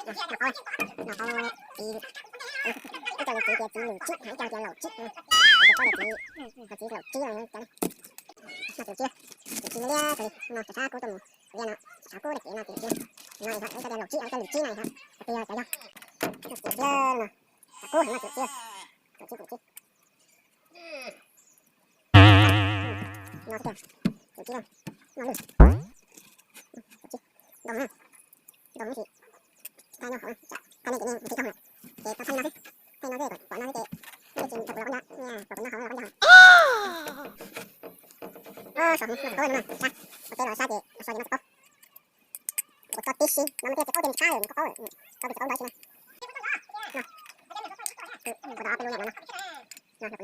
Noj qaub, noj qaub txiv, ib co tias txiv, txiv lus tsib, ib co tias laus tsib, ib co tias txiv, txiv laus tsib no. Noj txiv tsib, txiv tsib liab liab, no tshav kub tuaj mus liab no, tshav kub dab txiv no txiv tsib, no ib co tias laus tsib, ib co lus tsib no yog, tias cov yog, noj txiv tsib no, tshav kub noj txiv tsib, txiv tsib txiv tsib. No xwb tiag, txiv tsib no, no lwj, txiv tsib, ntoo na, ntoo na tsis, thaij nyob hauv, thaij nej ces nej mus tib thooj lawm, ces tau thaij no xwb, thaij no xwb kom pom no xwb ces nej tsis tau kuv los koj nco, kom kuv noj hauv los koj nco. Saum heev no kuv no sab, ua teb los sab ces los so ces noj txiv qaub. Ua tso tib si no mas thiaj txiv qaub tias tshab lawm, noj qaub lawm, tso txiv qaub ntawd si na. Ua tau ob peb lub nyuam no no. No, no, no.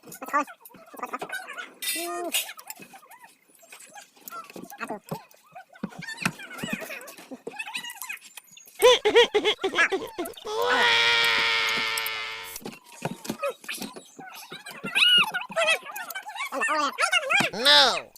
Siab kawg. No.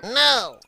No.